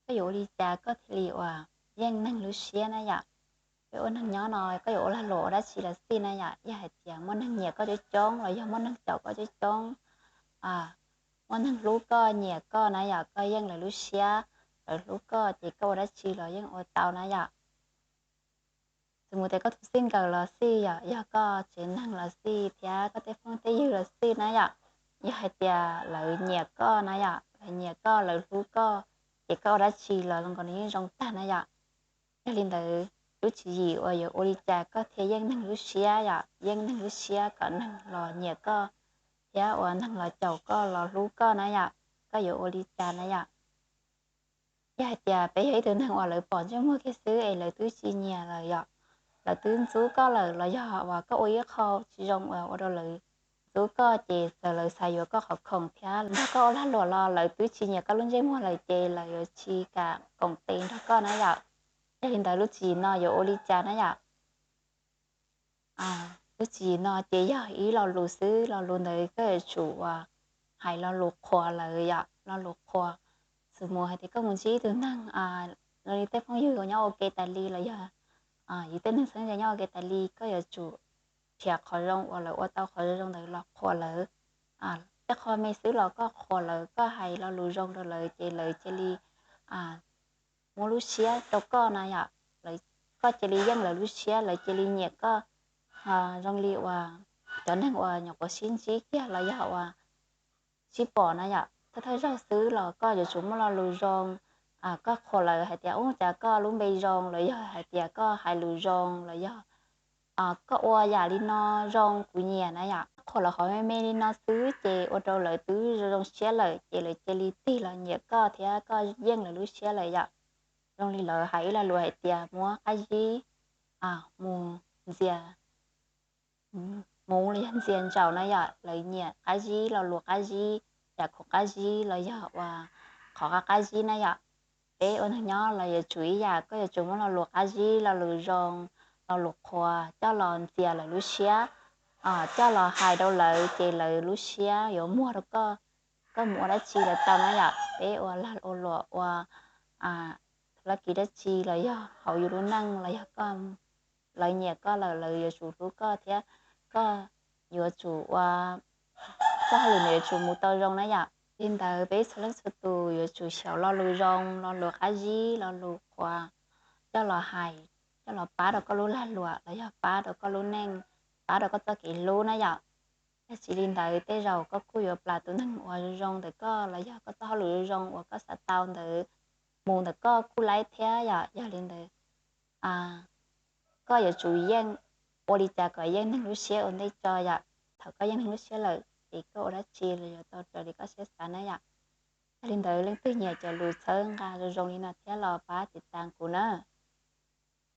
koj yuav ua li cas koj thiaj li uas yeej neeg lub siab na yom. Peb ua neeg nyob no koj yuav ua lag luam ua dab tsi los xij na yom, yog hais tias muaj neeg nyiam koj coob coob los yog muaj neeg caum koj coob coob, muaj neeg hlub koj nyiam koj na yom, koj yeej lawv lub siab, lawv hlub koj ces koj ua dab tsi los yeej ua tau na yom. Txawm mus tias koj tus txij nkawm los xij yom, yog koj tsev neeg los xij thiab koj tej phooj tej ywg los xij na yom, yog hais tias lawv nyiam koj na yom, lawv nyiam koj lawv hlub koj, ces koj ua dab tsi los zoo nkaus nws yeej zoo tag na yom. Yog li ntawd lub tswv yim uas yuav ua li cas koj thiaj yeej neeg lub siab yom, yeej neeg lub siab kom neeg los nyiam koj thiab uas neeg los caum koj los hlub koj na yom, koj yuav ua li cas na yom. Yog hais tias peb yog ib tug neeg uas lawv pom ntsej muag kiag xwb es lawv twb tsis nyiam lawm yom, lawv twb ntxub koj lawm los yog uas koj ua ib qho tsis zoo uas ua rau lawv ntxub koj ces txawm lawv xav yuav koj qhov khoom thiab nrog koj ua lag luam los lawv twb tsis nyiam koj lub ntsej muag lawm ces lawv yuav tsis kam koom tes nrog koj na yom. Yog li ntawd lub tswv yim no yuav ua li cas na yom? Lub tswv yim no ces yog ib lo lus xwb, lo lus ntawd koj yuav tsum uas hais lo lus qhuas lawm yom, lo lus qhuas. Xws mus hais tias koj mus ntsib ib tug neeg, li tej phooj ywg nyob ua ke tas li los yog yus tej neeg txheeb ze nyob ua ke tas li, koj yuav tsum nrhiav qhov zoo uas lawv ua tau qhov zoo ntawd los qhuas lawv. Tej qho me xwb los koj qhuas lawv, koj hais lo lus zoo rau lawv ces lawv cia li muab lub siab rau koj na yom, koj cia li yeej lawv lub siab, lawv cia li nyiam koj. Zoo li uas cov neeg uas nyuam qhuav sib ntsib kiag los yog uas sib pom na yom, thawj thawj zaug xwb los koj yuav tsum muaj lo lus zoo, koj qhuas lawv hais tias ub cas koj lub npe zoo los yog hais tias koj hais lus zoo los yog koj ua yam li no zoo kuv nyiam na yom. Qhuas lawv qhov me me li no xwb ces ua rau lawv twb zoo zoo siab lawm ces lawv cia li tig los nyiam koj thiab koj yeej lawv lub siab lawm yom. Zoo li lawv hais ib lo lus hais tias muab qab zib mus ntxias, mus los yog ntxias ntsaum na yom, lawv nyiam qab zib, lo lus qab zib, yam khoom qab zib los yog uas qhov qab qab zib na yom. Peb ua neeg nyob los yuav tsum ib yam, koj yuav tsum muab lo lus qab zib, lo lus zoo, lo lus qhuas coj los ntxias lawv lub siab, coj los hais rau lawv ces lawv lub siab yuav muag rau koj, koj mus ua dab tsi los tau na yom. Peb ua lag ua luam ua thab lab kis dab tsi los yog hauv yus lub neej los yog koj, lawv nyiam koj lawm lawv yuav tsum hlub koj thiab koj yuav tsum ua, koj hauj lwm ntawd yuav tsum mus tau zoo na yom. Li ntawd peb txhua leej txhua tus yuav tsum xyaum lo lus zoo, lo lus qab zib, lo lus qhuas coj los hais, coj los pab rau koj lub lag luam los yog pab rau koj lub neej, pab rau koj txoj kev hlub na yom. Yog tsis li ntawd tej zaum koj kuj yuav plam tus neeg uas zoo zoo ntawm koj los yog koj txoj hauj lwm zoo zoo uas koj xav tau ntawd mus ntawm koj kuj laib thiab yom. Yog li ntawd koj yuav tsum yeej ua li cas kom yeej neeg lub siab ua ntej tso yom. Thaum koj yeej neeg lub siab lawm ces koj ua dab tsi los yuav tau raws li koj siab xav na yom. Yog li ntawd leej twg nyiam cov lus txhawb nqa zoo zoo li no thiab los pab tiv tas kuv na.